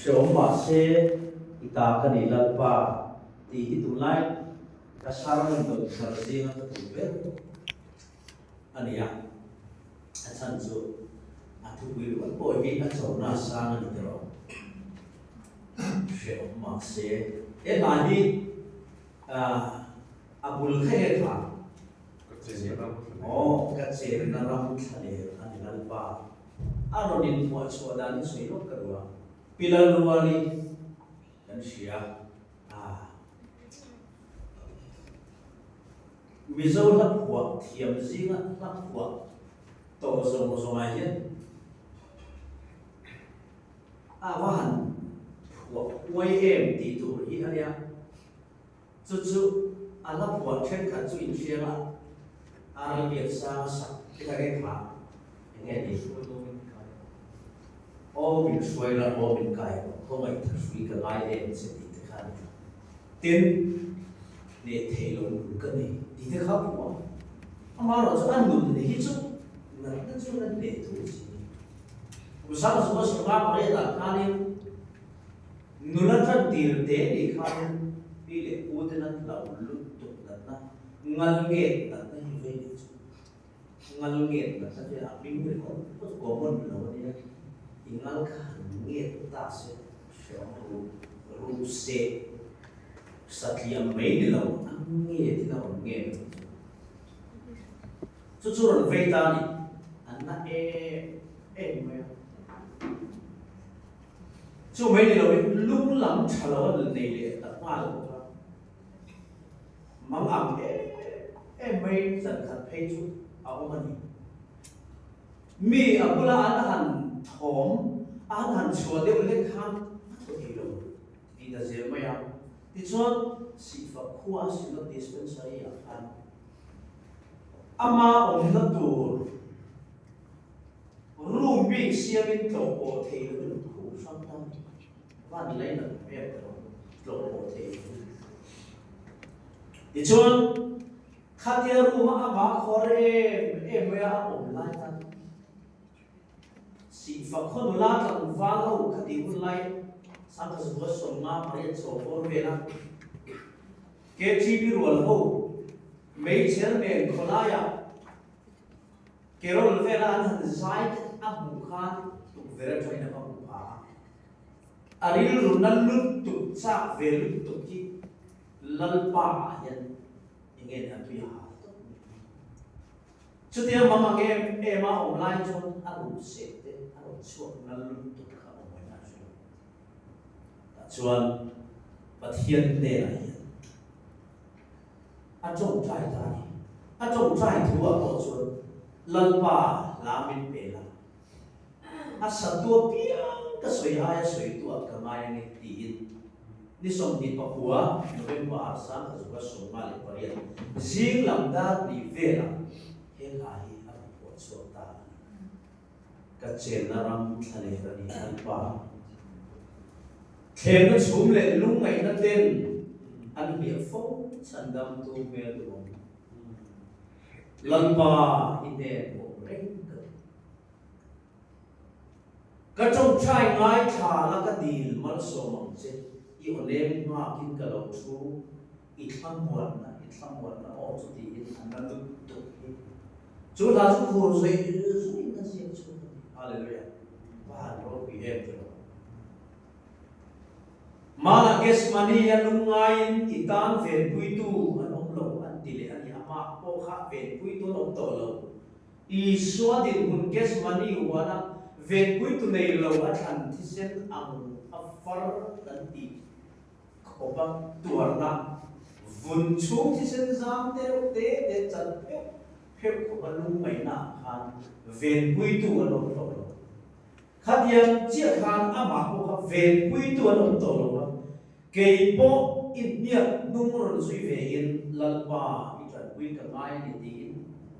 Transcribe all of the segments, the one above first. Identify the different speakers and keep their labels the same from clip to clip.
Speaker 1: Hreawm mahse i ta ka ni Lalpa tih hi tunlai ka sermon dawn thar zinga ka duh ber a ni a, a chhan chu a thupui rual pawh hi a chona sang a ni tawh. Hreawm mahse he hla hi a bul kha e kha aw ka chenna ram thlaler a ni Lalpa. A rawn inphuah chhuah dan hi sawi lawk ka duh a, Pi Lalruali kan hria a, Mizo hla phuah thiam zinga hla phuah tawh zawng zawngah hian a va han phuah huai em tih tur hi a nia. Chu chu a hla phuah thenkhat chu inhriam a, Aral Biaksanga sak hi ka reng kha eng nge ni? Aw min hruai la, aw min kai rawh, khawngaih thahrui ka ngai em che tih te kha a ni. Tin, hneh thei lo nun ka nei tih te kha a phuah. Amaherawh chu a nun hi chu natna chuan a hneh thung si. Kum 19 pariat ah khanin Nula tan tir te nih khanin pi leh pu ten an hlauh lut tuk natna, ngal nget natna hi vei leh chu. Ngal nget natna chu a hming ringawt pawh chu common lo a nia, i ngal kha han nget ta se hreawm ru ru se satliam mai ni lo a nget in a rawn nget ang chu. Chu chu rawn vei ta a ni, an na em em mai a. Chu mai ni loin lung lam tha lo a nei leh ta nghal bawk a. Mang ang em em mai zan khat phei chu a awm a ni. Mi a bula an han thawm, a han han chhuah deuh hlek khan a thaw thei lo tih ta zel mai a. Tichuan, Sihfa khua Synod Dispensary ah khan ama awmna tur, Room bik siamin tlawh pawh thei lovin an khuh hrang ta. Van lei nat hmel ta lo, tlawh pawh thei lovin. Tichuan, khatia room-a amah khawr em em maia a awm lai khan Sihfa khaw nula tlangval ho khati hun lai Sangkhazua 50 pariat chho bawr vela KTP rual ho meichher nen khawlaiah Carol vela an han zai te a hmuh khan tukverh atangin a va hmu pha a, a rilru na lutuk chak ve lutuk hi Lalpa ah hian enge ni a tui ha tawp mai. Chutia mang ang em em a awm lai chuan a ruh seh te a rawn chhuak na lutuk kha awm mai a hre lo. Tah chuan Pathian hnenah hian A tawngtai ta a ni. A tawngtai thu ah pawh chuan Lalpa hla min pe la, a satu apiang ka sawi aia sawi tu ah ka ngai ange tiin ni 29 November 1958 zing lam dar hnih velah he hla hi a rawn phuah chhuak ta a ni. Ka chenna ram thlaler a ni Lalpa. Thlemna chhum leh lungngaihna ten an hliah fo chhandamtu hmel duhawm. Lalpa i hnen awm reng ka duh. Ka tawngtai ngaithla la ka dil malsawm ang che, i aw lem nghakin ka lo thu, i thlamuanna, i thlamuanna aw chu tiin an la lut tuk hi. Chu hla chu khur zui zuiin a ziak chhuak a ni. Hallelujah! Va han ropui em tiraw? Hmanah Gethsemane-a lungngaiin i tan venpuitu an awm lo an ti leh a ni. Amah pawh kha venpuitu an awm tawh lo. Isua dinhmun Gethsemane huana venpuitu nei lo a thlan thisen ang a far kan tih khawpa tuarna vun chhung thisen zam te reuh te te chan pheuh pheuh khawpa lungngaihna ah khan venpuitu an awm tawh lo. Khatiang chiah khan amah pawh kha venpuitu an awm tawh lo a, kei pawh i hniak hnung rawn zui ve in Lalpa i tanpui ka ngai a ni tiin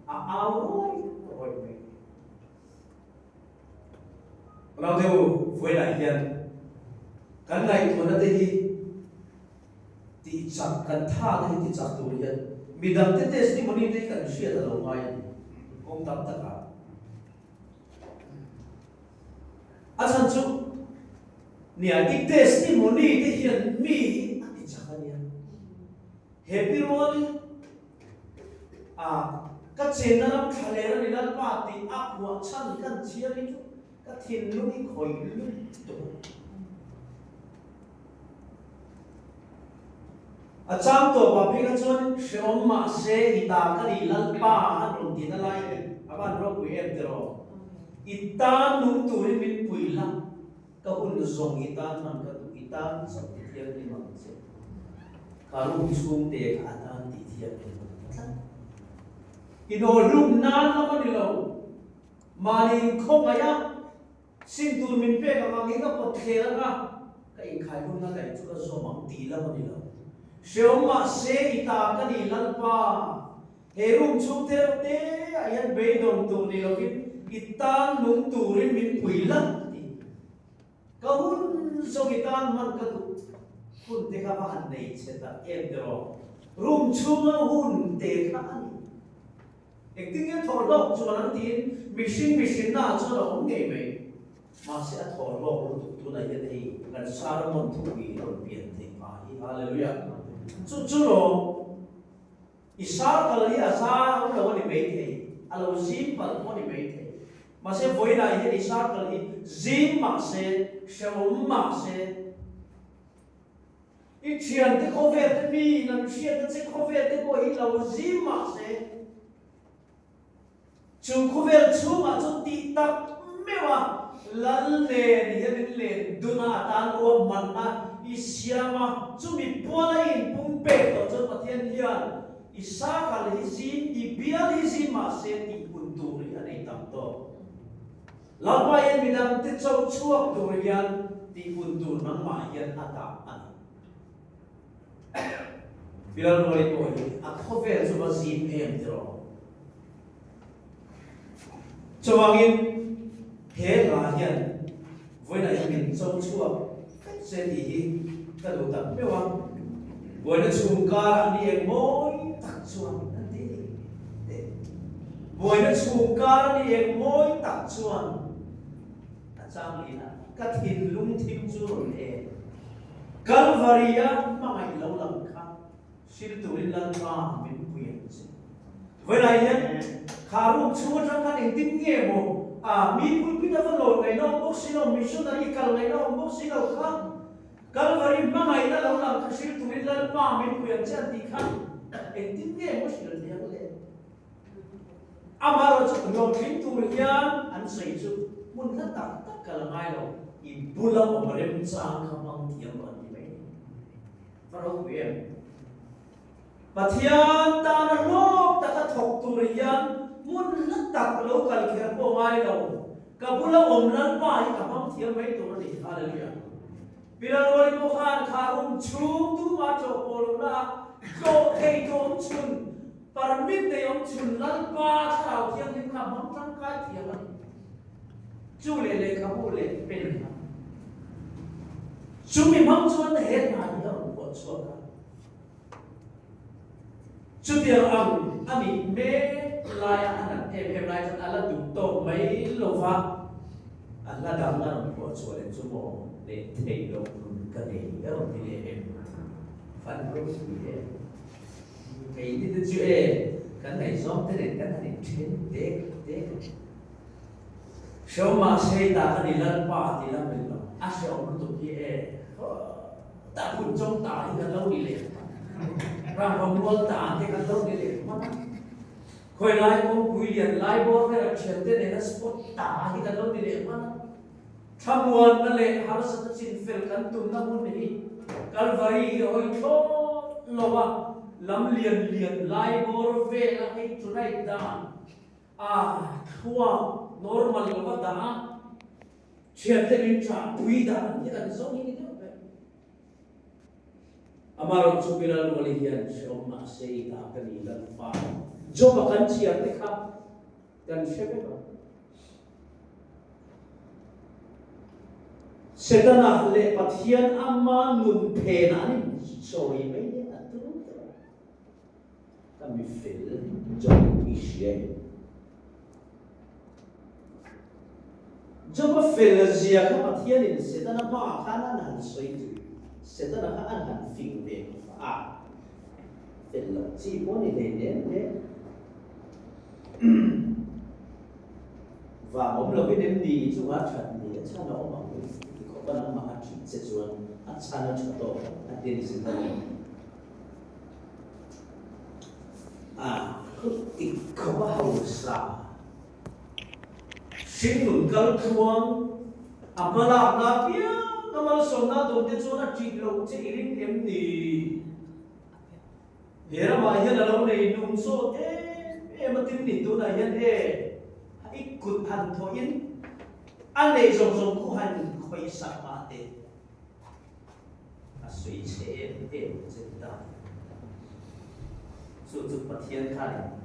Speaker 1: a au ruai ruai mai. Naute u, vawiinah hian kan ngaihtuahna te hi tih chak, kan tha te hi ti chak tur hian midangte testimony te hi kan hriat a lo ngai a ni, kawng tam takah. A chhan chu Nia, i testimony te hian mi hi a ti chak a nia. He pi rualin a ka chenna ram thla ler a ni Lalpa tih a phuah chhan kan chhiar hi chu ka thinlung hi khawih lut tuk a. A chang tawpah phei kha chuan hrehawm mahse i ta ka ni Lalpa an rawn ti na lai hi a van ropui em tiraw? I tan nung turin min pui la. Ka hun zawng i tan hman ka duh, i tan chauh ti thianghlim ang che. Ka room chhungte kha a tan ti thianghlim ang tlat. I nawhlum nan lam a ni lo. Mahni inkhawngaih a, sin tur min pek ang ang hi ka pawt thler ang a, ka inkhailumna daih chu ka zawm ang tih lam a ni lo. Hreawm mahse i ta ka ni Lalpa. He room chhung te reuh te ah hian beidawng tur ni lovin i tan nung turin min pui la ti. Ka hun zawng i tan hman ka duh hun te kha va han nei chhe tak em te rawh. Room chhunga hun te kha a ni. Engtin nge thawh hlawk chuan an tiin mihring mihrinna ah chuan a awm ngei mai. Mahse a thawh hlawk lutuk tunah hian hei kan sermon thupui hi a rawn pian theih phah hi. Hallelujah. Chu chu lawm. I circle hi a zar awm lo a ni maithei, a lo zim palh pawh a ni maithei. Mahse vawiinah hian i circle hi zim mahse, hrehawm mahse, i thiante khawvel te miin an hriatna che khawvel te pawh hi lo zim mahse, Chu khawvel chhungah chuan tih tak meuh a, lal nen hian in len dun a, a tan ruahmanna i siam a, chumi puala i inpum pek tawh chuan Pathian hian i sakal hi zim, i bial hi zim mahse tih hun tur hi a nei tam tawh. Lalpa hian midangte cho chhuak tur hian tih hun tur nangmah hian a dah a ni. Bialruali pawh hi a khawvel chu va zim em tiraw? Chuvangin he hla hian vawiinah hian min cho chhuak vek se tih hi ka duh tak meuh a. Buaina chhung karah ni eng mawi tak chuan an ti teh. Buaina chhung karah ni eng mawi tak chuan a chang lin a, ka thinlung thim chu rawn en. Kalvari-a hmangaih lo lam kha hril turin Lalpa min pui ang che. Vawilah hian kha room chhung atang khan engtin nge maw a mi pulpit a va lawn ngaihna awm bawk si lo, missionary kal ngaihna awm bawk si lo kha Kalvari hmangaihna lo lam kha hril turin Lalpa min pui ang che an tih khan engtin nge maw hril thei ang le? Amaherawhchu hlawhtling tur hian an sawi chu hmun hla tak tak kal a ngai lo, i bula awm remchang kha hmang thiam rawh an ti mai ni. Va ropui em? Pathian tana hlawk taka thawk tur hian hmun hla tak lo kal kher pawh ngai lo, ka bula awm Lalpa hi ka hmang thiam mai tur a ni. Hallelujah. Pilaluali pawh khan kha room chhung tumah tlawh pawh lohna ah tlawh thei tu awm chhun, permit nei awm chhun Lalpa Thlarau Thianghlim kha hmang tangkai thiam a ni. Chu leh lehkhabu leh pen kha. Chumi hmang chuan he hna hi a rawn phuah chhuak a. Chutiang ang a nih mek laia a nat em em lai chuan a la duh tawk mai lo va, a hla dang a rawn phuah chhuah leh chu maw leh theih loh nun ka nei a rawn ti leh em? Fan ropui em? Keini te chu e, kan ngaihzawng te nen kan han inthen dek dek a. Hrehawm mahse i ta ka ni Lalpa ti lam rih lo, a hrehawm lutuk hi e. Tah hun chawng ta hi kan lo ni leh hman a, rangvang rual ta te kan lo ni leh hman a, khawi lai kawngpui lian lai bawr velah thiante nena spot ta hi kan lo ni leh hman a, thlamuanna leh harsatna chinfel kan tumna hun hi Kalvari hi a hawi thlawt lo a, lam lian lian lai bawr vela hei tonight dan a thluak normal lova dah a, Thiante min ṭah pui dan hi kan zawng hi ni deuh ber. Amaherawh chu Bilal Ruali hian hrehawm mahse i ta ka ni Lalpa. Job-a kan chhiar te kha kan hre vek ang. Setana leh Pathian ama nun phenah an insawi mai nia a tum ber a. Ka mi fel Job i hria em? Job-a fel zia kha Pathianin Setana hmaah khan an han sawi chu Setana kha an han fing ve khawp a, fel loh chi pawh ni hlei nem le. Vang awm lovin em ni chungah that ni a chhan a awm ang ti khawpa nangmah a ṭih che chuan a chhan a ṭha tawk a ti a ni Setana. A ti khawpa hausa. Hringnun kal tluang a hmalakna apiang a malsawmna dawn te chuan a ṭih loh che i ring em ni? He ramah hian a lo nei nung zawt em em a tin ni tunah hian e i kut han thawhin a nei zawng zawng khu han khawihsak mah teh. A sawi chhe em em che ta. Chu chu Pathian khan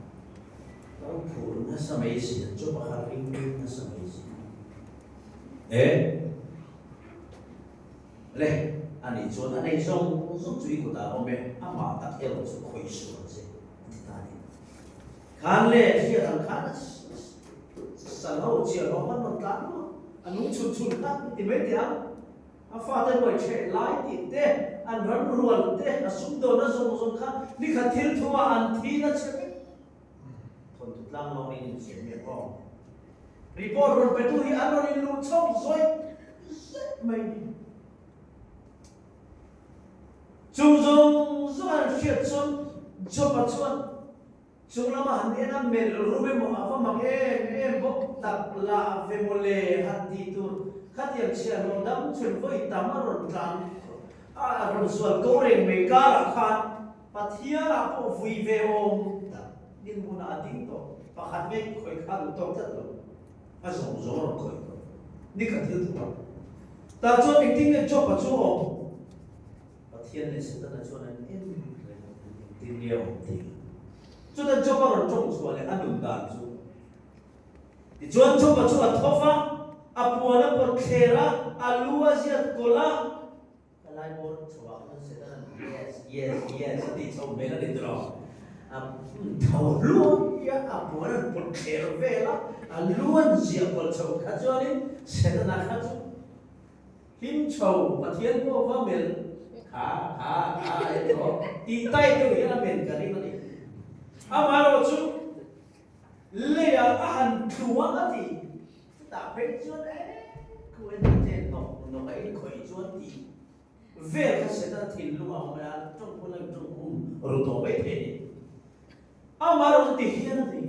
Speaker 1: lo phur nasa mai si a, chu pakhat ring ring nasa mai si. E le, ani chuan a nei zawng zawng chu i kutah a awm e, amah tak erawh chu khawih sual che a ti ta a ni. Khan le hriat ang khan sal ho chiah hlawm an rawn tlan luah a nung chhun chhun kha ti mai teh ang. A fate hnuai ṭheh lai tih te, an ram rual te, a sumdawnna zawng zawng kha nikhat thil thu ah an thi na che vek. Thawnthu tlang lawng in insiam miah aw. Report rawn petu hi an rawn inluh chhawk zawih zawih mai ni. Chung zawng zawng an hriat chuan Job-a chuan Chung lama han en a melh rum emaw a va mak em em bawk tak lah ve maw le han tih tur khatiang chhiahhlawh dam chhun vawi tam a rawn tlan a a rawn zual ko reng mai karah khan Pathianah pawh vui ve awm tak dinhmunah a ding tawh pakhat mai khawi kha duh tawk tlat lo a zawng zawng a rawn khawih tawh ni kha thil thu a tah chuan engtin nge Job-a chu awm Pathian leh Setana chuan an en reng an engtin nge a awm thei ang? Chutah Job-a rawn tawng chhuah leh a nun dan chu. Tichuan Job-a chu a tho va, a puan a pawt thler a, a lu a ziat kawlh a, Ka lai bawr chhoah khan Setana'n yes, yes, yes a tih chho hmel a ni tawh. A tho hluai a, a puan an pawt thler vel a, a lu an ziah kawlh chho kha chuanin Setana kha chu Hlim chho Pathian pawh va melh kha kha kha emaw tih tai deuh hian a melh ka ring a ni. Amaherawh chu leiah a han tlu ang a ti. Chutah phei chuan e khu en ta che nawk nawk a inkhawih chuan tih vel kha Setana thinlung a awm a, tawng hun a tawng kum ru tawh mai thei a ni. Amaherawh chu ti hian a ti.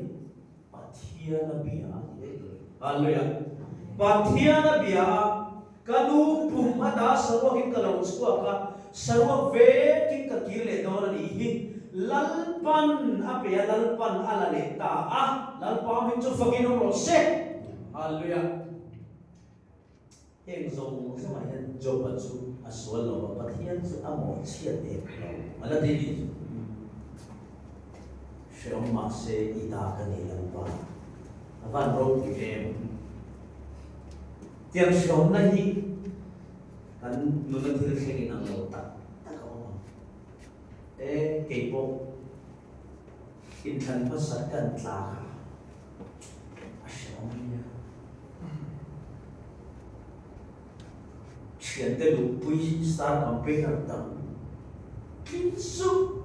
Speaker 1: Pathian a bia a ti daih tur. Hallelujah. Pathian a bia a, ka nu pum ata saruakin ka lo chhuak a, saruak vekin ka kir leh dawn a nih hi. Lalpan a pe a, Lalpan a la leh ta a, Lalpa hming chu fakin awm rawh se. Hallelujah. Heng zawng zawngah hian Job-a chu a sual lo a, Pathian chu a mawhchhiat em lo a la ti nih chu. Hrehawm mahse i ta ka ni Lalpa, a van ropui em. Tiang hrehawmna hi kan nuna thil thleng in ang lo tak tak a awm ang. E, kei pawh inthlan hmasa kan tlak a, a hrehawm a nia. Thiante luhpui star campaigner tam tlin sup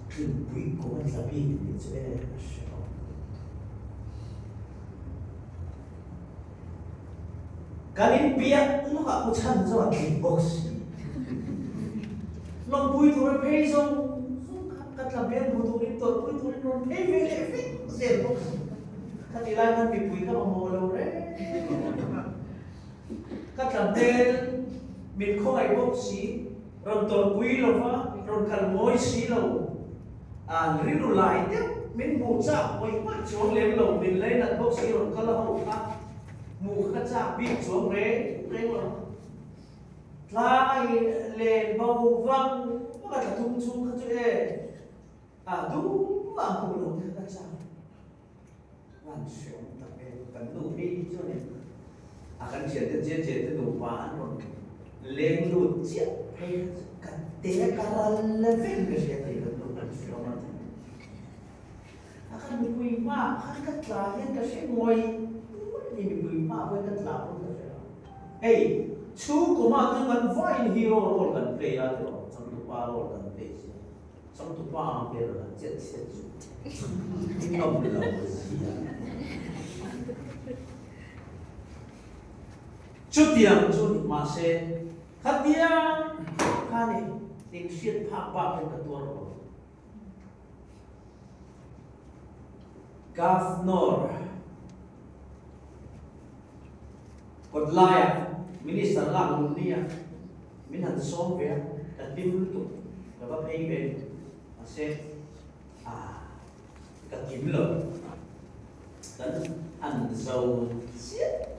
Speaker 1: tlinpui kum a tla bik nih chu e a hrehawm. Kan inpiah lawkah pu chhan zawng a tling bawk si. Lawmpui tur a phei zawng zawng kha ka tla hmel hmu turin tawrhpui turin rawn phei ve leh vek zel bawk si. Khati lai khan mipui ka mamawh lo reng. Ka tla hmel min khawngaih bawk si, rawn tawrhpui lo va, rawn kal mawi si lo. An rilru lai deuh min hmuh chak ngawih ngawih chuang lem lo, min lainat bawk si rawn kal a ho kha hmuh kha ka chak bik chuang reng reng lo. Tlai len bo vang vang a tla thum chung kha chu e a duh a hmuh lo te kha ka chak. Van hreawm tak e, kan nu phei hi chuan in a kan thiante che che te nupa an rawn leng lut chiah phei kha chu ka te ka ral la vek ka hria thei kan nu kan hreawm a ti. A kan mipui hma khan ka tla hian ka hre ngawi ngawi a ni mipui hma pawhin ka tla pawh. Hei chhungkaw mah chu kan vaiin hero role kan play a tiraw, changtupa role kan play sia. Changtupa ang ber an chet chhiat chu ngam lo zia. Chutiang chu ni mahse khatiang kha ni inhriat phak bakin ka tuar lo. Governor kawt laiah Minister lak lun nia min han sawm ve a, ka hlim lutuk, ka va phei ve mahse ah ka kim lo, kan han zo chiah.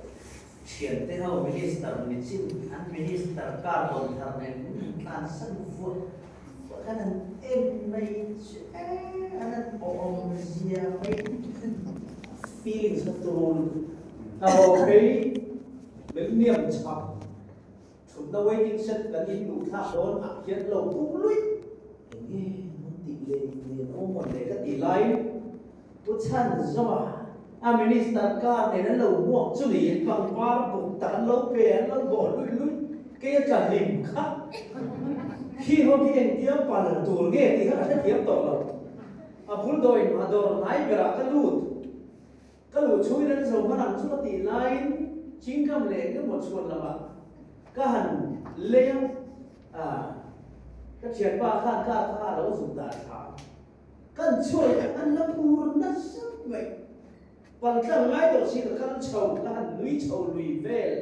Speaker 1: Thiante ho Minister ni chin an Minister car rawn thar nen min han tlansan vuah vuah khan an en mai chu e an han awm zia mai feelings kha turun ka haw phei millennium chhak thutna waiting shed kan in luh thlak dawn ah hian lo pum luih eng nge an tih leh nen awm hawn leh ka tih laiin Pu Chhanzawma, a minister car nen an lo hmuak chu niin pangpar buk tak an lo pe, an lo bawh luih luih, kei a tla hlim kha. Khi ho khi engtia pal tur nge tih kha ka hrethiam tawh lo. A bul dawin a dawr hnai berah ka lut. Ka luh chhungin an zo hman ang chu ka tih laiin chingkam leh engemaw chhuan lamah ka han lei a, ka thianpa khan car kha a lo zuk dah thla. Kan chhuak an la phur nasa mai. Paltlang ngai tawh si ka kal chho ka han nui chho lui vel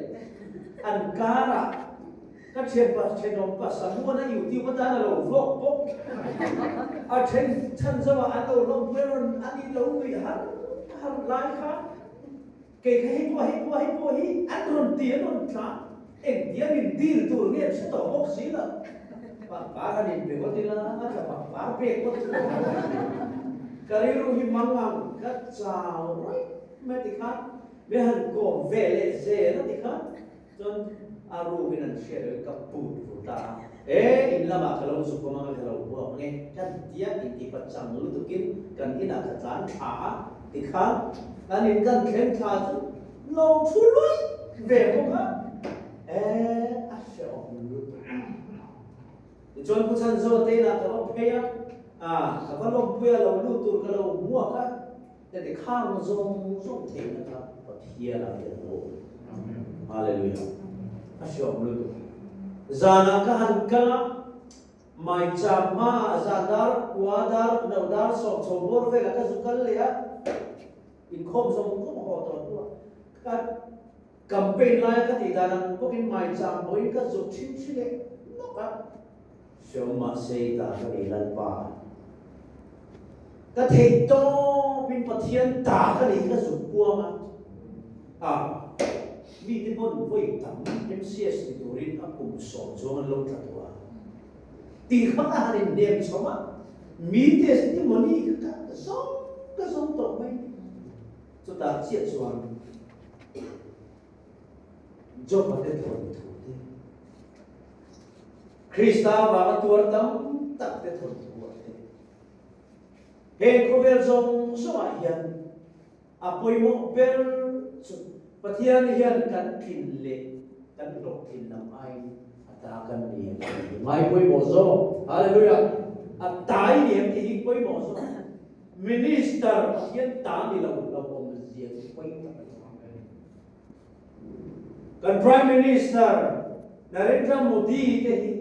Speaker 1: an karah ka thianpa thenawm pa Samuana YouTube atan a lo vlog bawk. A then chhan zo ah an lo lawmpui a rawn an in lo nui har har lai kha kei kha hei pawh hei pawh hei pawh hi an rawn ti an rawn tla engtia min dil tur nge an hre tawh bawk si lo. Pangpar han inpe ngawt ila a tla pangpar pek ngawt ila ka rilru hi mang ang ka chau raih mai ti khan mi han kawm ve leh zel a ti khan chuan a rukin an hriat loh in ka put vur ta a e in lamah ka lo zuk awm ang ka lo buak ang e kan tia inti pachang lutukin kan inah ka tlan thla a ti khan kan in kan thleng thla chu lo thu luih ve bawk a. E, a hrehawm lutuk. Tichuan Pu Chhanzaw te inah ka va phei a, a, ka va lawmpui a, lo lut tur ka lo hmuak a, heti khang zawng zawng theihna kha Pathianah hian a awm. Hallelujah. A hrehawm lutuk. Zanah ka han kal a, maicham hmaah zan dar kua dar no dar sawm chho bawr velah ka zu kal leh a, inkhawm zawng zawng haw tawh hnuah ka Campaign laia ka tih dan ang bawkin maicham pawhin ka zuk thin thin leh nawk a. Hreawm mahse i ta ka ni Lalpa. Ka theih tawpin Pathian ta ka nih ka zuk kuang a. A, mite pawn vawi tam MCS ni turin a kum sawm chuang an lo tla tawh a. Tih kha ka han inhnem chho a, mite testimony kha ka zawng ka zawng tawh mai. Chutah chiah chuan Job-a te thawn thu te, Krista avanga tuar tam tak te thawn thu ah te, heng khawvel zawng zawngah hian a pawimawh ber chu Pathian hian kan tlin leh kan hlawhtlin lam aiin a ta kan ni em tih hi ngai pawimawh zawk. Hallelujah! A tai ni em tih hi pawimawh zawk. Minister Pathian ta ni lo lo awm zia chu pawi tak a ni. Kan Prime Minister Narendra Modi te hi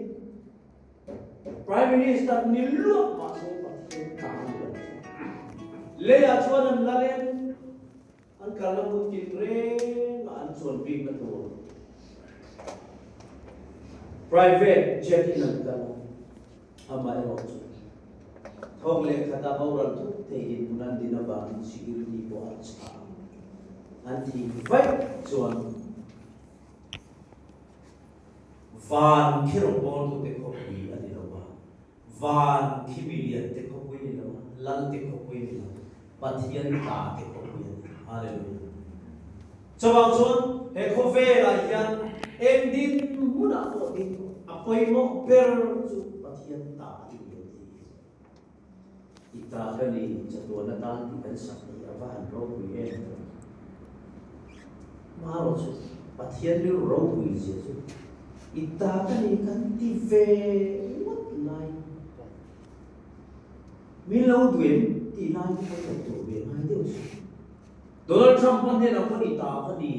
Speaker 1: Prime Minister ni luak mahse Pathian ta ni lo. Leiah chuan an la lem an kalna hmun tin reng ah an chuan bikna tur private jet in an kal a. Amaherawh chu, thawk leh khata boral thut thei dinhmun an din avangin security pawh an chhah a, an thih vaih chuan van khi rawngbawltute khawpui a ni lo va, van khi miliante khawpui ni lo va, lalte khawpui ni lo, Pathian tate khawpui a ni. Hallelujah. Chuvang chuan he khawvelah hian eng dinhmunah pawh ding a pawimawh ber chu Pathian ta a ni lo tih hi i ta ka ni chatuan atan tih kan sak hi a va han ropui em. Marawh chu. Pathian rilru ropui zia chu i ta ka ni kan ti ve ngawt lai. Min lo duem tih lai te kan ngaihtuah ve ngai deuh chu. Donald Trump a hnenah khawn i ta ka ni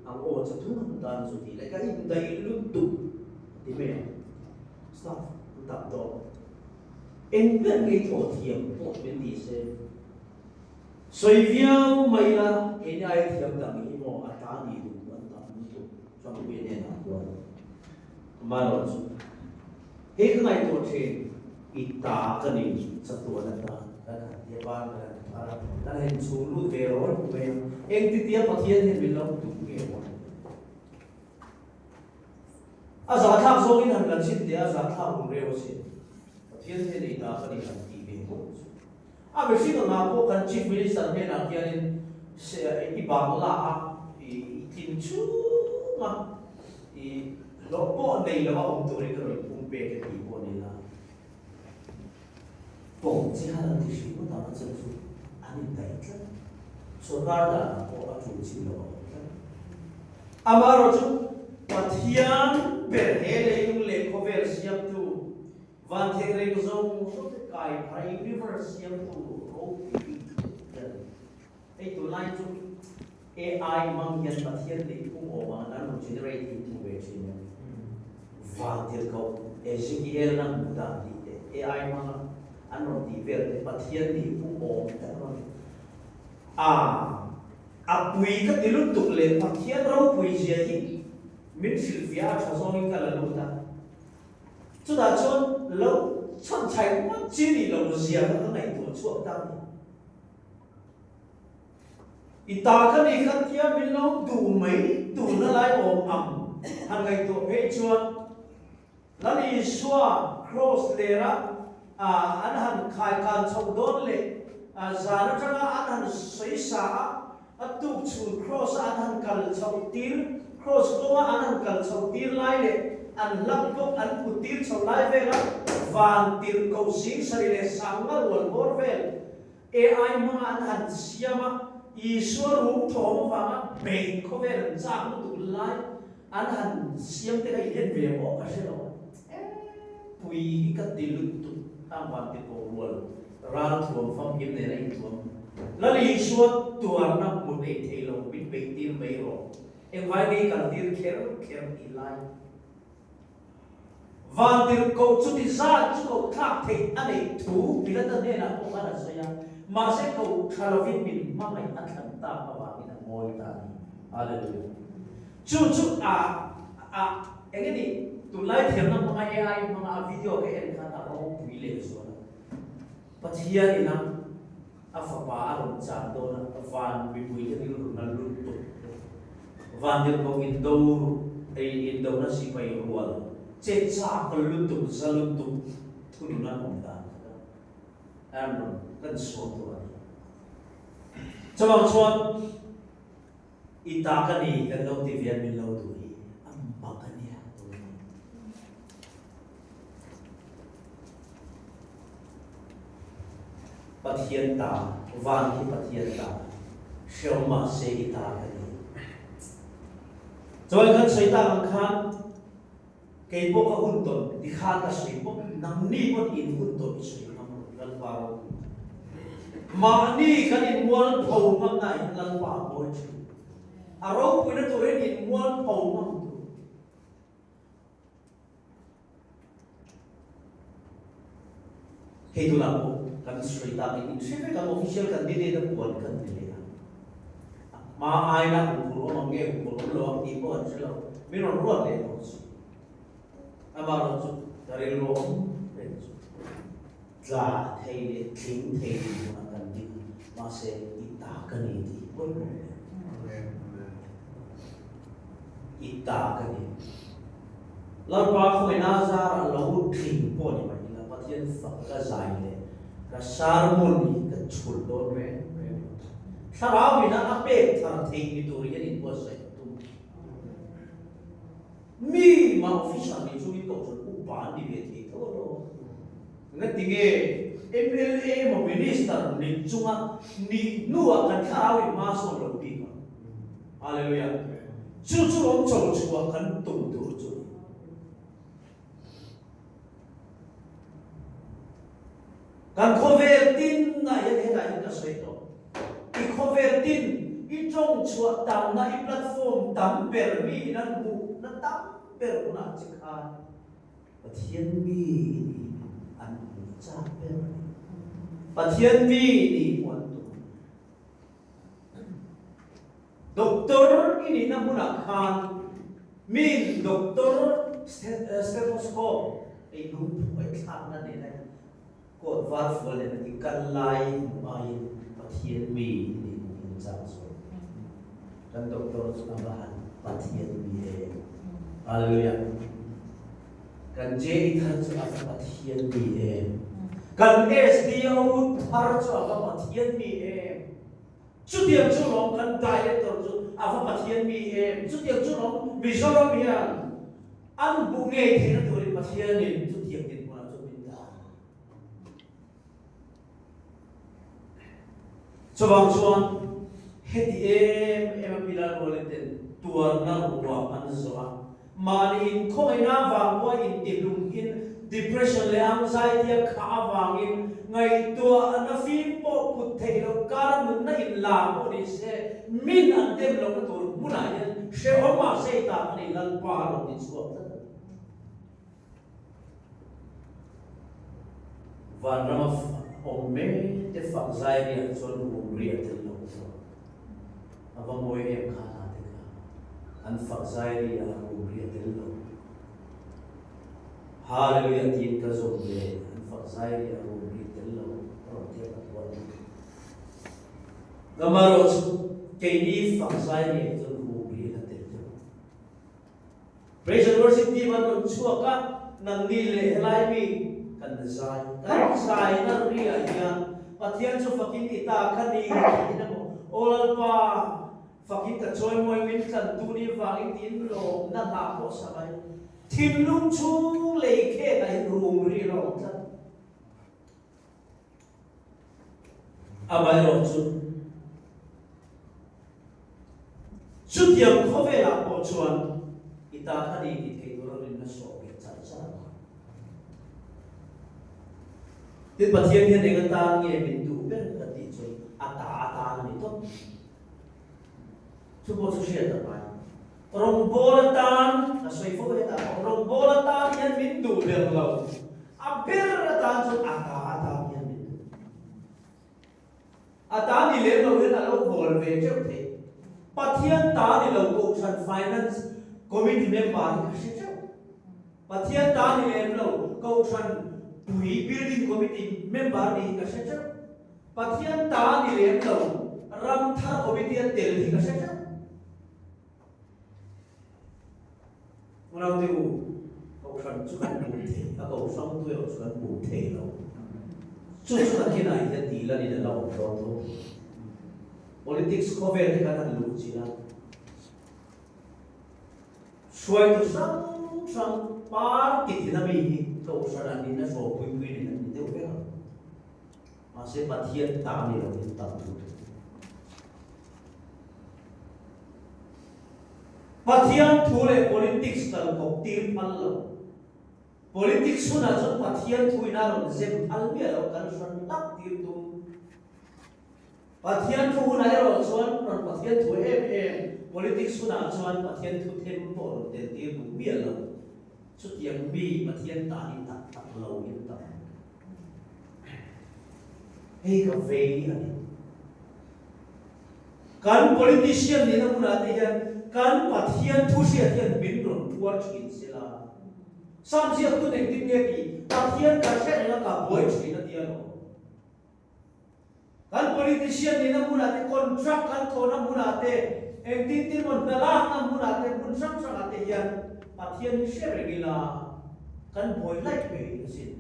Speaker 1: ang aw chathung an tan chu tih leh ka indaih lutuk a ti mai ang. Staff an tam tawh. Eng ber ngei thawh thiam pawh min ti se. Sawi viau mai ila keini aia thiam dang hi maw a ta ni duh an tam lutuk Trump-i hnenah khuan amaherawh chu hei ka ngaihtuah thin i ta ka ni chatuan atan kan han tia ban kan han phar a kan han inchhung lut ve rawn mai a engtitia Pathian hian min lo duh nge maw A zahthlak zawngin han la chhin teh a, zahthlak hun reu asin. Pathian hian ei ta ka ni han tih ve ngawt chu. A mihring angah pawh kan Chief Minister hnenah hianin i bangla a i tlin chhunga i hlawh pawh nei lova awm turin ka rawn inpumpek e tih pawh ni la. Pawng chi khan an ti hrim ngawt ang a chan chu an indaih tlat. Sorkar danah pawh a tul chin lo a awm tlat. Amaherawhchu Pathian ber he leilung leh khawvel siamtu, van thengreng zawng zawng te kai phara universe siamtu ropui bik hian hei tunlai chu AI hmang hian Pathian neih phung awm ang an rawn generate hi hmu ve thin em? Vantirhkoh Ezekiel na hmuh dan tih te AI hmanga an rawn tih vel te Pathian neih phung awm te an rawn a a pui ka ti lutuk leh Pathian ropui zia hi min hrilhfiah a tha zawngin ka la lut a. Chutah chuan lo chhanchhaih ngawt chi nih lo zia kha ka ngaihtuah chhuak ta a ni. I ta ka ni kha tia min lo duh mai tuna lai awm ang han ngaihtuah phei chuan Lal Isua Kraws lera an han khaikan chhoh dawn leh zan atanga an han sawi sa a, a tuk chhun Kraws a an han kal chhoh tir, Kraws kawnga an han kal chhoh tir lai leh an hlap bawk an put tir chhoh lai vela van tirhkoh 70,000 leh sanga rual bawr vel AI hmanga an han siam a, Isua rum thawm avanga beih khawvel an chak lutuk lai an han siam te kha i en ve maw ka hre lo a, pui hi ka ti lutuk hang van ti ko rual ral thuam famkim nen a inthuam. Lal Isua tuarna hmu nei thei lo min beih tir mai rawh, engvai nge i kal tir kher kher tih lai. Vantirhkoh chu ti zat chu koh thlak theih a neih thu Pilata hnenah pawh khan a sawi a, mahse koh tha lovin min hmangaih a thlan tak avangin a ngawi ta a ni. Hallelujah. Chu chu a a eng nge ni tunlai thiamna hmanga AI hmanga a video ka en khan a ropui leh zual a. Pathian ina a fapa a rawn chan dawn a, van mipuite rilru na lutuk Vantirhkoh indo ei indona sipai rual che chak lutuk za lutuk thunun an awm dan kha an rawn kan suam tur a ni. Chuvang chuan i ta ka ni kan lo ti ve a min lo duh hi a mak a nia tun hi. Pathian ta, van hi Pathian ta, hreu mahse i ta ka ni. Chuan kan sawi tak ang khan kei pawh ka hun tawn ti khan ka sawi bawk, nangni pawn in hun tawn i sawi ngam lo, Lalpa ropui. Mahni kan inmualpho ngamna ah hian Lalpa a mawi thin. A ropuina turin inmualpho ngam tur. Hei tunah pawh kan sawi tak in inhre vek ang official candidate a puan kan ni leh a. A hma aina huphurh awm ang nge huphurh awm lo ang tih pawh an hre lo. Min rawn ruat leh tawh chu. Amaherawh chu ka rilru awm reng chu tla thei leh tling thei dinhmunah kan ding a, mahse i ta ka ni tih hi pawimawh hle. I ta ka ni. Lalpa khawngaihna zarah lo tling pawh ni mai ila Pathian fak ka zai leh ka sermon hi ka chhulh dawn reng reng lo. Thlarau ina a pek thar theih ni tur hian inbuatsaih ka tum. Mi mah officer nih chungin kohhran upa an ni ve thei tho alawm. Ngatinge mla emaw minister ni chunga nih hnuah kan thlarau in hma sawn lo bik ang. Hallelujah. Chu chu awm cho chhuah kan tum tur chu a ni. Kan khawvel tin ah hian hetah hian ka sawi tawh. I khawvel tin, i tawng chhuah tamna, i platform tam ber mi in an hmuhna tam ber hunah che khan Pathian mi i nih an hmuh chak ber a ni. Pathian mi nih hmuh an tum a ni. Doctor i nihna hmunah khan miin doctor stethoscope ei lungphu ngaihthlakna nena coat var fual nena i kal lai hmuh aiin Pathian mi i nih hmuh in chak zawk. Kan doctor chu a va han Pathian mi em! Hallelujah! Kan JE thar chu a va Pathian mi em! Kan SDO thar chu a va Pathian mi em! Chutiang chu lawm kan Director chu a va Pathian mi em? Chutiang chu lawm Mizoram hian an hmuh ngei theihna turin Pathianin chutiang dinhmunah chuan min dah. Chuvang chuan heti em em a Pilar Rualin ten tuarna ruang an zawh a, Mahni inkhawngaihna avang pawha intihlungin depression leh anxiety a khah avangin ngaihtuahna fim pawh put theih loh kara nunna inla pawh ni se min an dem lohna tur hmunah hian hrehawm ah sei tak a ni Lalpa a rawn ti chhuak tlat a ni. Vanrama awm mek te fak zai riah chuan rum riah tel lo chu a va mawi em kha hla te kha an fak zai riah a rum riah tel lo. Hallelujah tiin ka zawm ve an fak zai riah a rum riah tel lo a rawn tia ka puan a. Amaherawhchu keini fak zai riah chuan rum riah la tel deuh. Praise and Worship team an rawn chhuak a, nangni leh helai mi kan zai kan zai na riah hian Pathian chu fakin i ta kha ni tiin emaw Aw Lalpa fakin ka chawimawi min tlan tu ni vangin tiin lawmna hla pawh sa mai thinlung chhung lei khetah hian rum ri a awm tlat. Amaherawhchu, chutiang khawvelah pawh chuan i ta kha ni tih thei tura rinna sawh nghet char char a ngai. Tin, Pathian hian eng atan nge min duh ber ka tih chuan a ta atan a ni tawp. Chu pawh chu hriat a ngai. Rawngbâwl atân, a sawi fo hetah pawh, rawngbâwl atân hian min duh ber lo. A ber atân chuan a ta atân hian min duh. A ta ni lem lo hian a lo bawl ve teuh thei. Pathian ta ni lo Kohhran Finance Committee member hi ka hre teuh. Pathian ta ni lem lo Kohhran Pui Building Committee member ni hi ka hre teuh. Pathian ta ni lem lo Ramthar Committee a tel hi ka hre teuh. Unaute u, Kohhran chu kan bum thei, a Kohhrang tu erawh chu kan bum thei lo. Chu chu kan thinah hian tih lan in a la awm dawn tho. Politics khawvel te kan han luh chin a, hruaitu hrang hrang party tina mi hi Kohhran an nihna hrawpui pui nen an ni deuh vek ang. Mahse Pathian ta ni lo in tam lutuk. Pathian thu leh politics kal kawp tir phal lo. Politics hunah chuan Pathian thu in a rawn zem phal miah lo kan hran hlak tir tum. Pathian thu hunah erawh chuan rawn Pathian thu em em, politics hunah chuan Pathian thu them pawh rawn tel tir duh miah lo. Chutiang mi Pathian ta ni tak tak lo in tam. Hei ka vei a ni. Kan politician nihna hmunah te hian kan Pathian thu hriat hian min rawn phuar thin sela. Sam ziaktu engtin nge tih Pathian ka hre reng a ka buai thin a tia lo. Kan politician nihna hmunah te contract kan thawhna hmunah te engtin tin maw hna lakna hmunah te hmun hrang hrangah te hian Pathian hi hre reng ila kan buai laih mai asin.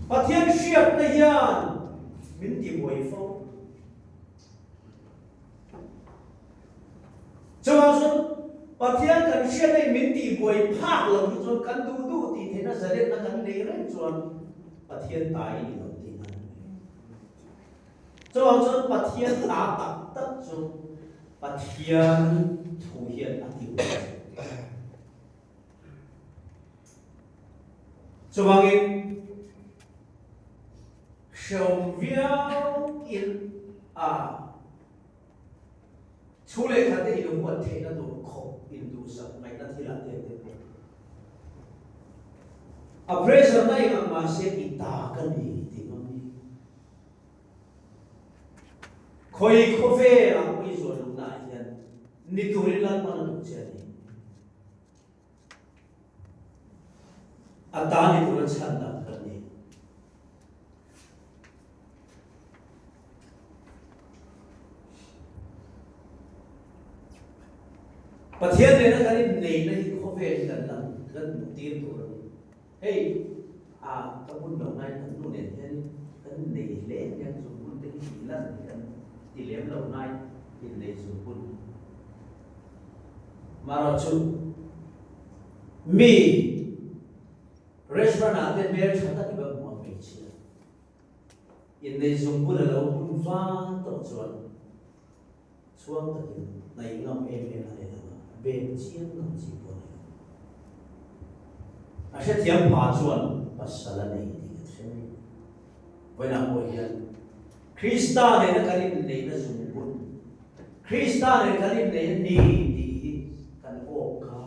Speaker 1: Pathian hriatna hian min ti buai fo. Chuvang chuan Pathian kan hriatna in min tih buai phak lo hi chuan kan duh duh tih theihna zalenna kan nei reng chuan Pathian ta i ni lo tihna a ni mai. Chuvang chuan Pathian ta tak tak chu. Pathian thu hian a ti huai zawk. Chuvangin hrehawm viau in a chhu leh khat te in huat theihna tur khawp in duhsak ngaihna thilah te te pawh a pressure na eng ang mahse i ta ka ni tih ngam hi. Khawi khawvelah pawh i zuan lohna ah hian ni turin Lalpan a duh che a ni. A ta ni tura chhan dan kan ni. Pathian nena kan inneihna hi khawvel kan lang kan hmuh tir tur a ni. Hei a ka hmun lo ngai kan nu nen hian kan nei hle hian zungbun te hi tih lan hi kan ti lem lo ngai innei zungbun. Marawhchu mi restaurant ah te hmeltha tak i va hmu a hmeichhia innei zungbun a lo hun va tawh chuan Chhuang takin hnaih ngam em em a ni lo a, a bem chiang ngam chi pawh a ni lo. A hrethiam pha chuan pasal a nei tih kan hre mai. Vawiinah pawh hian Krista nena kan inneihna zungbun, Krista nen kan inneih a ni tih hi kan awk kha,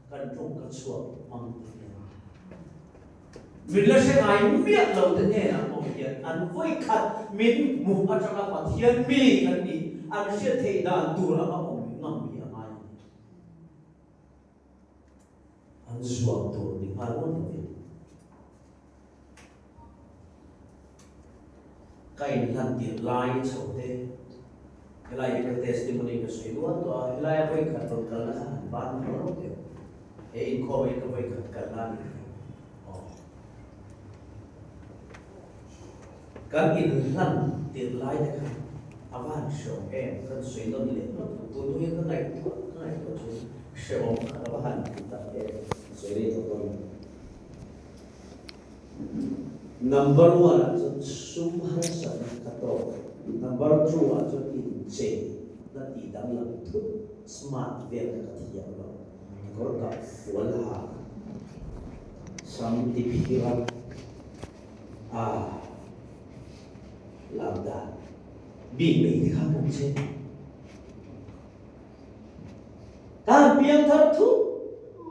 Speaker 1: kan tawngka chhuak hmang te hian Min la hre ngai miah lo te hnenah pawh hian an vawikhat min hmuh atanga Pathian mi kan nih an hriat theih dan tur anga awm ngam hi a ngai a ni. An zuam tur ni nghal ngawt lovin ka inhlan tirh lai chho te helai hi ka testimony ka sawi nual tawh a, helaia vawikhat rawn kalna kha han ban nghal rawk teh. He inkhawm hi ka vawikhat kalna a ni thei. Aw. Kan inhlan tirh lai te kha a va han hrehawm em? Kan sawi nawn leh ngawt lo. Tun hnu hian ka ngaihtuah ka ngaihtuah chu hrehawm kha ka va han ti tak em? Ka sawi rei tawh dawn lo. Number one ah chuan sum harsatna ka tawk. Number two ah chuan inchei na tih danglam thut smart vel kha ka thiam lo. Kawr kap fual ha sam ti phir a a lam dan bik mai te kha kan che. Ka han piang thar thut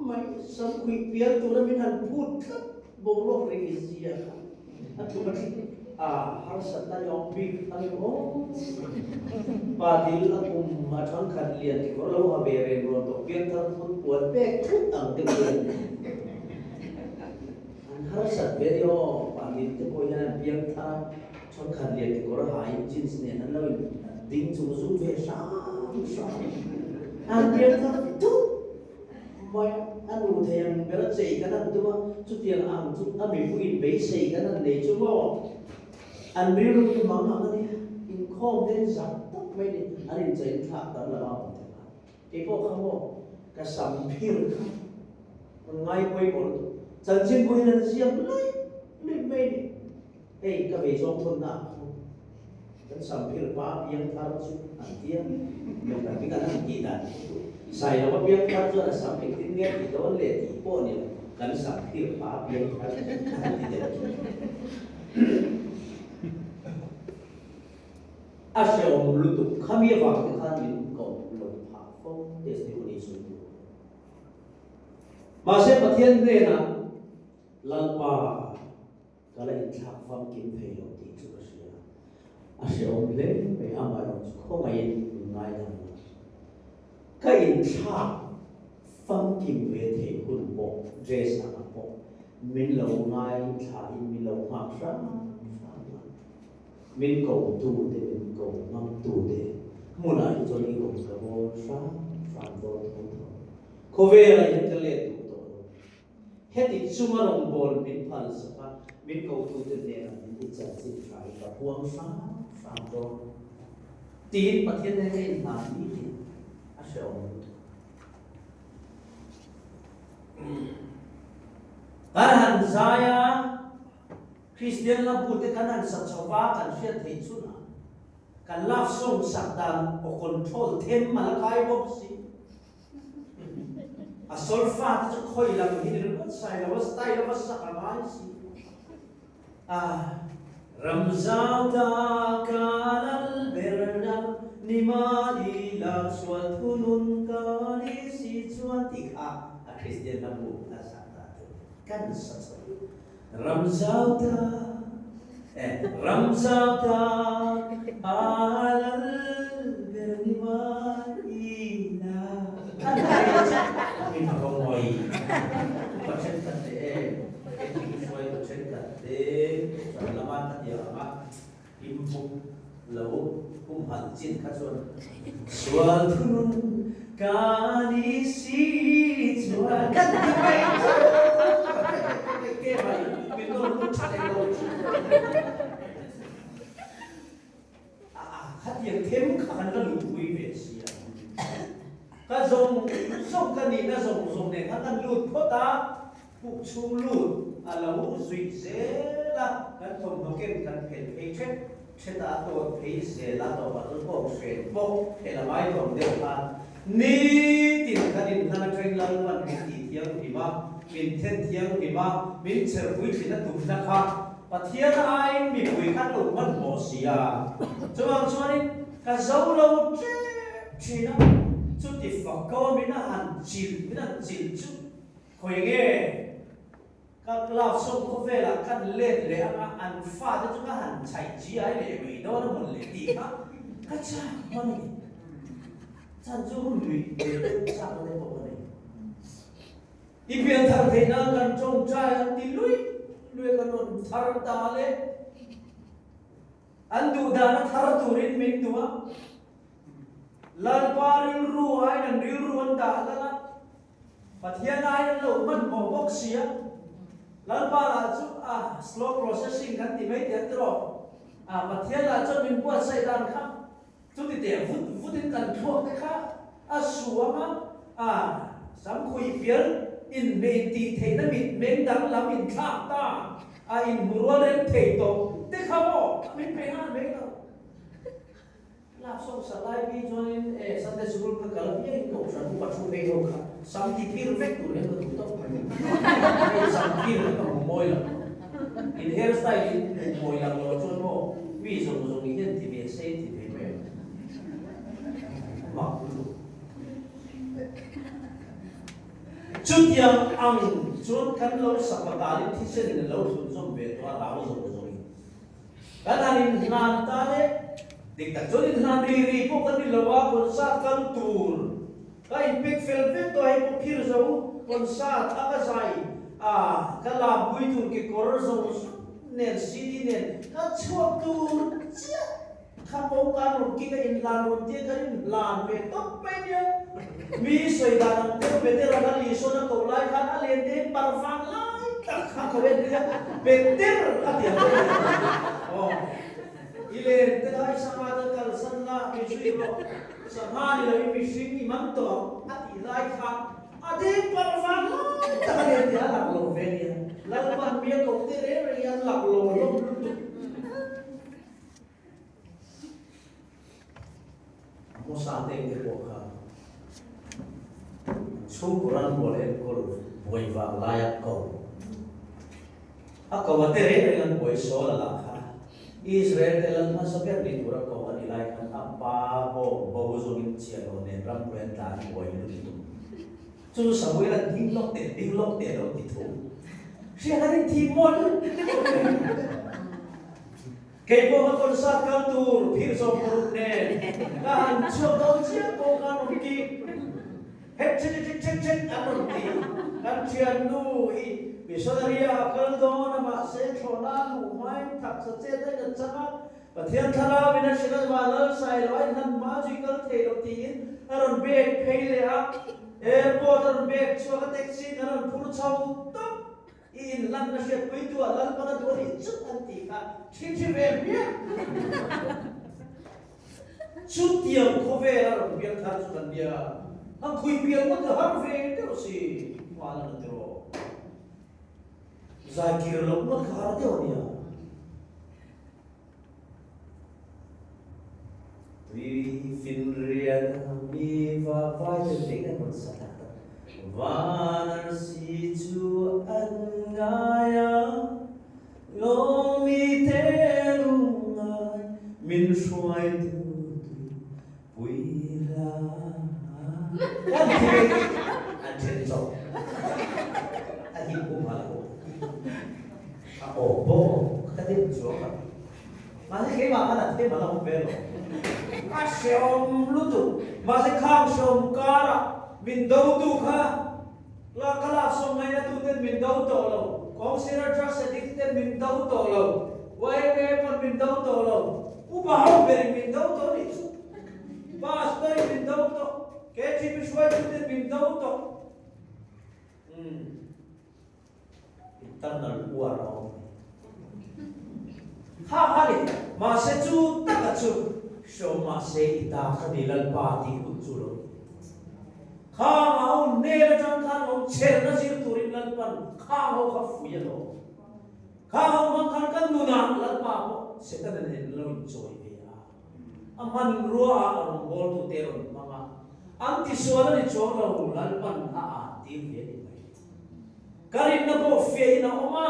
Speaker 1: mai sam khuih pial tura min han phut tlat boruak reng i zia kha a tluk a tling a harsatna yawng bik a ni maw? Pa dil a kum a thangkhat lian kekawr lo ha ve reng rawn tawh piang thar thut puan pek thut ang deuh hian an harsat ve ni aw. Pa dil te pawh hian an piang thar a thangkhat lian kekawr ha in jeans nen an lo in ding chung zung ve hram hram an piang thar thut Mai a nu thei ang ber a chei kan han tum a, chutiang ang chu a mipuiin beisei kan han nei chu maw? An rilru hi mang ang a nia, inkhawm te zak tak mai ni, an inchei in thlak tam lo a awm thei a. Kei pawh kha maw ka sam phir kha an ngai pawimawh lutuk, chanchin pawhin an ziak luih luih mai ni. Hei ka vei zawng thawnna ah khan kan samphir pa piang thar chu an ti a, kan hming an han tih dan chu Sailova piang thar chuan a sam engtin nge tih dawn le tih pawh a ni lo, kan samphir pa piang thar chu an han ti deuh chu. A hreawm lutuk khami avang te khan min koh lo phah fo testimony sawi tur. Mahse Pathian hnenah Lalpa Ka la inthlak famkim thei lo tih chu ka hria. A hrehawm hle mai, amaherawh chu khawngaihin min ngaidam lo. Ka inthlak famkim ve theih hun pawh dress angah pawh min lo ngaithlain min lo nghak hram hram a. Min ko tu te, min ko ngam tu te hmunah hi chuan i awm ka bawl hram hram dawn tho tho. Khawvelah hian ka let duh tawh lo. Heti chunga rawngbâwl min phal sak a, min kotute hnênah min ti chanchin ṭha hi ka huang hrâm hrâm dawn tiin Pathian nen ka inhlan ni tih a hrehawm lutuk. Kan han zai a, Kristian lampu te kan han sa chho va, kan hriat theih chhunah. Kan love song sak dan aw control them a la kai bawk si. A solfa te chu khawi lam hi ni ringawt sai lo a style a va sak a ngai si. A Ramzau ta ka lal berna ni mah ila sual thunun ka ni si chuan tih kha a Kristian hla bu a sak ta chu kan sa chho. Ramzau ta eh Ramzau ta a lal ber ni mah ila a ti chu mi phaw mawi upa thenkhat te em engkim hruaitu thenkhat te chuan lama ka ti ang a inbuk lo humhalh chin kha chuan sual thunun ka ni si chuan ka ti mai chu ke mai min nawr lut tha thei lo chu a khatiang them kha kan la luhpui ve si a ka zawng zawng ka nihna zawng zawng nen khan kan lut phawt a Puk chhung lut a lo zuih zel a, kan thawmhnaw ken kan phelh phei thet thet a, a tawt phei zel a, tawpah chuan kawng hren pawh phelh a ngai tawm deuh khan nitin kan inhlan atangin Lalpan min tih thianghlim a, min then thianghlim a, min cherpui thin a tumna kha Pathian aiin mipui khan lo hmanhmawh si a, chuvang chuanin ka zo lo tep thin a, chuti fak ko a min a han chilh min han chilh chu Khawi nge ka love song khawvelah kan let leh anga an fate chu ka han chhaih chi ai leh mai dawn a hmun leh tih kha ka chak hman a ni. Chan chu hun lui ve deuh chak na te pawh ka nei. I pian thar theih nan kan tawngtai an ti lui lui a ka rawn thar ta le. An duh dana thar turin min duh a, Lalpa rilru aiin an rilru an dah lal a. Pathian aiin an lo hmanhmawh bawk si a, Lalpa lah chu a slow processing kan ti mai teh an ti rawh. A Pathian lah chuan min buatsaih dan kha chuti teh vut vutin kan thluak te kha a suam a, a samkhuih pial inhmeh intih theihna mitmeng danglam inthlak ta a inhmurual reng thei tawh te kha maw min pe nghal mai lo. Lak sawk sa lai pi chuanin e Sunday School ka kal apiangin Kohhran upa thu phei ho kha sam ti phir vek tur hian ka duh tawp mai. Hei sam phir kha ka hmu mawi lo. In hair style in hmu mawi lang lo chuan maw mi zawng zawng i hian ti ve se ti ve mai ang. Mak lutuk. Chutiang ang chuan kan lo sapatalin thisen in lo thlunzawm ve tawh a rau zawng zawngin. Kan han inhlan ta le, dik tak chuan inhlan ri ri pawh kan ni lo a, concert kal tur ka inpek fel vek tawh a, hei pawh phir zo concert a ka zai a, ka lampui tur kekawr zo nen CD nen ka chhuak tur chiah kha kawngka an rawn kik a, inhlan rawn tia kan inhlan ve tawp mai nia, mi sawi dan ang deuh Petera kha Lisawn a koh lai khan a len deng parvang lai tak kha ko en nia Peter a ti ang deuh nia aw i len te kha i sangha te kalsan la mi zui rawh sangha ni lo i mihring i man tawh ang a tih lai khan a deng parvang lai tak a len tia a lak lo ve nia Lalpan mi a koh te reng reng hi an lak lo hlawm lutuk. Hmasa teng te pawh kha chhungkaw ranbual enkawl buai vang laia ko a ko a te reng reng an buai sawl a lah kha Israel te lal hmasa ber ni tura ko a ni lai khan a pa bawk bo zawngin chiahlo nen rambuai an tlan buai lutuk chu chu Samuel a ding lawk teh ding lawk teh lo ti thung hria kan inthih mawlh Kei pawh ka concert kal tur phir zawm paruk nen ka han chhuak dawn chiah pawh khan rawn ti het thet thet thet thet an rawn ti. Kan thiannu hi missionary ah a kal dawn a mahse thlawhna a luh hmain taksa chet a inat chang a, Pathian thlarau in a hrilh a va lal sai lo a inhlan hma chu i kal thei lo tiin a rawn bag phei leh a, airport a rawn bag chhuak a taxi in a rawn phur chho tawp. I inhlanna hriatpuitu ah Lalpan a duh a nih chut an tih kha ṭhi ve hmiah. Chutiang khawvel a rawn piang thar chu kan nia. Ang khui piang ngawt a har ve deuh si hman a na tiraw. Zai kir loh ngawt kha har deuh a nia. Tui finriat mi va vai ten ding an rawn sa tak tak. Van arsi chu an ngai a, lawng mi te lungngai min hruaitu tui pui hla. Kan thi an then chawp. A him hum hal lo. A aw pawh ka dem chuang a. Mahse keimah khan a them a la awm ve lo. A hrehawm lutuk. Mahse khang hrehawm karah min dotu kha la ka lak sawm ngaina tuten min do tawh lo. Kawngsira drugs addict ten min do tawh lo. YMA pawn min do tawh lo. Upa ho berin min do tawh nih chu. Pastor in min do tawh. KTP hruaituten min do tawh. Umm. Internal war a awm a ni. Kha kha ni, mahse chu taka chu hreawm mahse i ta kha ni Lalpa tih hun chu lo ni. Khang a ho hnen atang khan awm chhelna zir turin Lalpan khang ho kha fui a lo. Khang ho hmang khan kan nunah Lalpa pawh Setana nen lo inchawi ve a. A hmanrua ah a rawngbawltute rawn hmang a, an tisual a ni chuang lo, Lalpan a an tir ve a ni mai. Ka rinna pawh fiahin a awm a,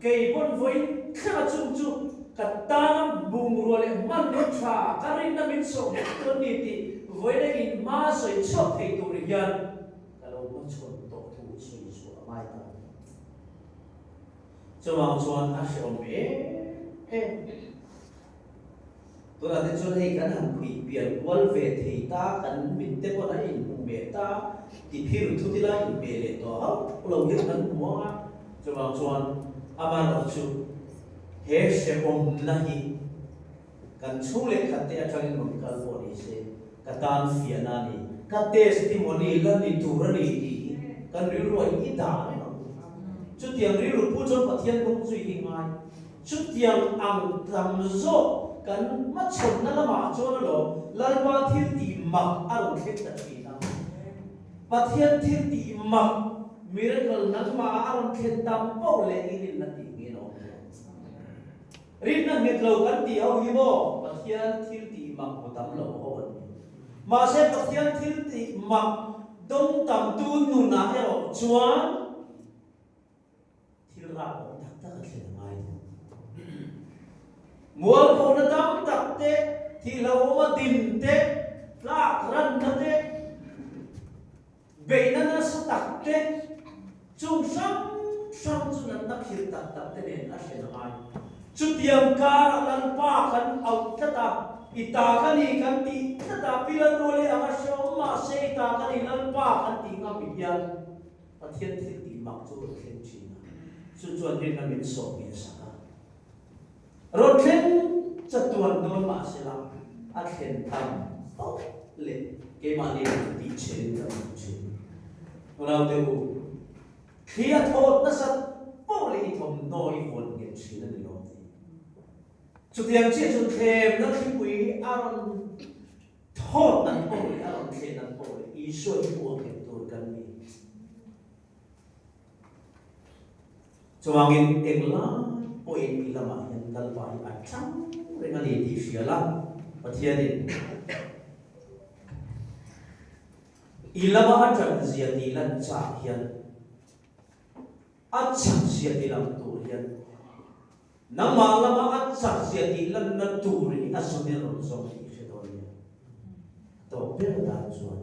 Speaker 1: kei pawn vawiin thlenga chung chu ka tana bungrua leh hmanraw tha ka rinna min sawh nghet tu an ni tih vawiina inhma sawi chhuak thei tur hian ka lo hmachhawn tawh thu sawi chhuah a ngai ta. Chuvang chuan a hrehawm em em. Tunah te chuan hei kan han phui pian kual ve thei ta, kan mit te pawn a inhmu ve ta, ti phir thut ila inpe leh tawh hauh lo hian kan hmu ang a. Chuvang chuan amaherawh chu he hrehawmna hi kan chhung leh khat te atangin rawn kal pawh ni se, ka tan fiahna a ni, ka testimony la ni tur a ni tih hi kan rilru ah i dah reng ang u. Chutiang rilru pu chuan Pathian kawng chu i hi ngai. Chutiang ang tam zawk kan hmachhawnna lamah chuan alawm Lalpa thil tih mak a rawn thleng ta thin a. Pathian thil tih mak, miracle, nangmah a rawn thlen tam poh leh i rinna tih ngei a awm tawh. Rinna nghet lo kan tih ho hi maw Pathian thil tih mak hmu tam lo ho an ni. Mahse Pathian thil tih mak dawng tamtu nunah erawh chuan, Thil rah awm tak tak a thlen a ngai thung. Mualphona tam tak te, thihhlauhawma din te, tlak ranna te, beihna nasa tak te, chung hrang hrang chu natna khirh tak tak te nen a thlen a ngai. Chutiang karah Lalpa kan auh tlat a, i ta ka ni kan tih tlat a, pi Lalruali anga hrehawm mahse i ta ka ni Lalpa kan tih ngam hian, Pathian thil tih mak chu rawn thleng thin a, chu chuan rinna min sawh ngheh sak a. Rawn thleng chatuan dawn mah sela, a thlen tam pauh leh keimahni lam chu tih chhelin kan awm thin. Unaute u, thli a thawt nasat pauh leh i thawmhnaw i vawn nghet thin a ni lawm ni? Chutiang chiah chu thlemna thlipui a rawn Thawt an pawh leh a rawn thlen an pawh leh Isua hi hmuh a nghet tur kan ni. Chuvangin englai pawhin i lamah hian Lalpa hi a tang reng a ni tih hria la, Pathianin i lama a tan zia tih lan chak hian a chak zia ti lang tur hian Nangmah lama a chak zia tih lanna tur hi a zun in rawn zawng tih i hre dawn nia. A tawp ber dan chuan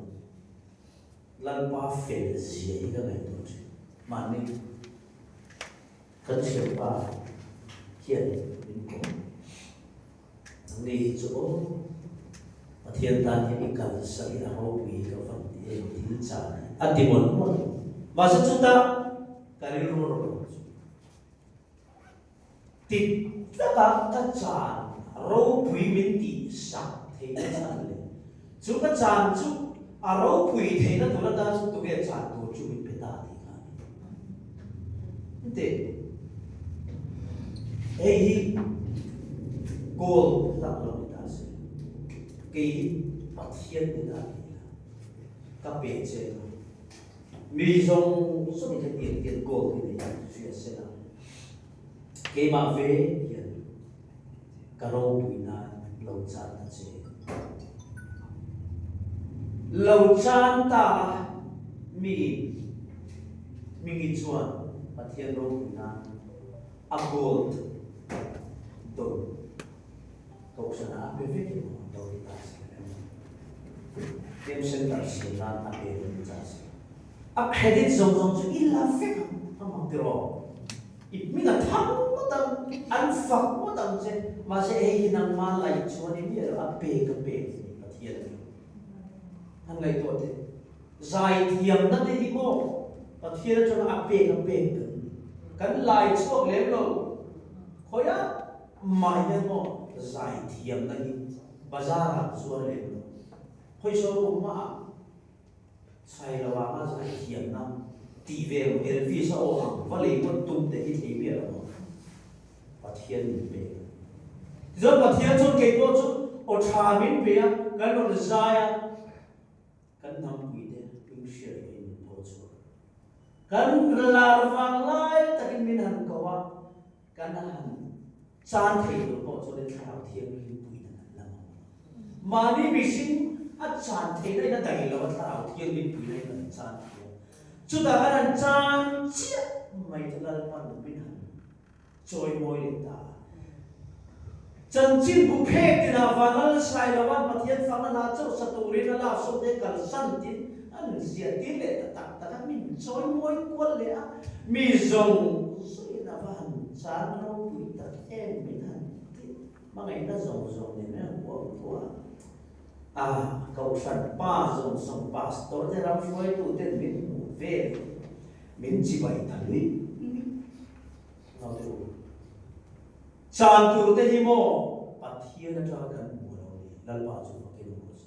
Speaker 1: Lalpa fel zia hi ka ngaihtuah thin. Mahni kan thianpa hian min kawm. Nangni hi chu aw Pathian tan hian i kalsa hi a ropui hi ka van ti em thil chah a ti mawlh mawlh. Mahse chutah ka rilru rawn awm chu. Dik taka ka chan ropui min tih sak theihna chhan leh chu ka chan chu a ropui theihna tur atan chu tunge chan tur chu min pe ta tih kha a ni. Enteh, hei hi gold hlak lo ni ta se, kei hi Pathian ni ta tih ila ka pe che ang a. Mi zawng zawng hi hetiang hian gold hi nei ang hria se la, keimah ve hian ka ropui nan lo chan ta che. Lo chan ta a, miin Hmingi chuan Pathian ropui nan a gold dawn kohhranah a pe vek emaw lo ti ta se emaw Game Center siam nan a pe lo ti ta se a credit zawng zawng chu i la vek ang a mak tiraw? I hming a thang ngawt ang, an fak ngawt ang che, mahse hei hi nangmah laih chuan i miah lo, a pe ka pe tih ni Pathian a ni. Han ngaihtuah teh, zaithiamna te hi maw Pathian atanga a pek a pek kan ni. Kan lai chhuak lem lo, khawiah mah hian maw zaithiamna hi bazar ah zuar lem lo, khawi showroom hmaah Sailoa a zaithiamna tih ve lo Elvis a aw ang va lei ngawt tum te hi thei miah lo ang. Pathian min pe a. Tichuan Pathian chuan kei pawh chu aw tha min pe a, kan rawn zai a, kan hnampui te hming hriat lohin min pho chhuak a. Kan lar vang lai takin min han ko a, kan han chan thei tur pawh chuanin Thlarau Thianghlim puiin an la mamawh a. Mahni mihring a chan theihna in a daih lo a, Thlarau Thianghlim puina in an chan thei a. Chutah khan an chan chiah mai chu Lalpan min han chawimawi leh ta a. Chanchin bu phek tinah Vanlal Sailova'n Pathian fakna hla chauh sa turin a lak sawm te kalsan tin an ziah tir leh ta tak tak a, min chawimawi kual leh a, mi zawng zawngin a va han chan ropui tak em min han ti hmangaihna zawng zawng nen an kuah kuah a, Kohhran pa zawng zawng pastor te ram hruaitu ten min hmuh vel min chibai ta luih luih. Naute u, chan tur te hi maw Pathian atanga kan hmu lo ni, Lalpa chu fakin awm rawh se.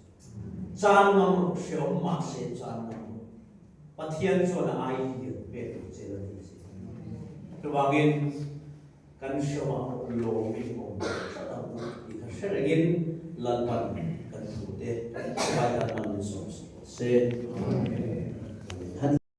Speaker 1: Chan ngam rawh, hreawm mahse chan ngam rawh. Pathian chuan a ai lian pek tur che la ti si. Chuvangin kan hreawmah pawh lawmin awm tlat ang u tih kha hre rengin Lalpan kan thu te Tlai tan man min sawm sak rawh se. Amen.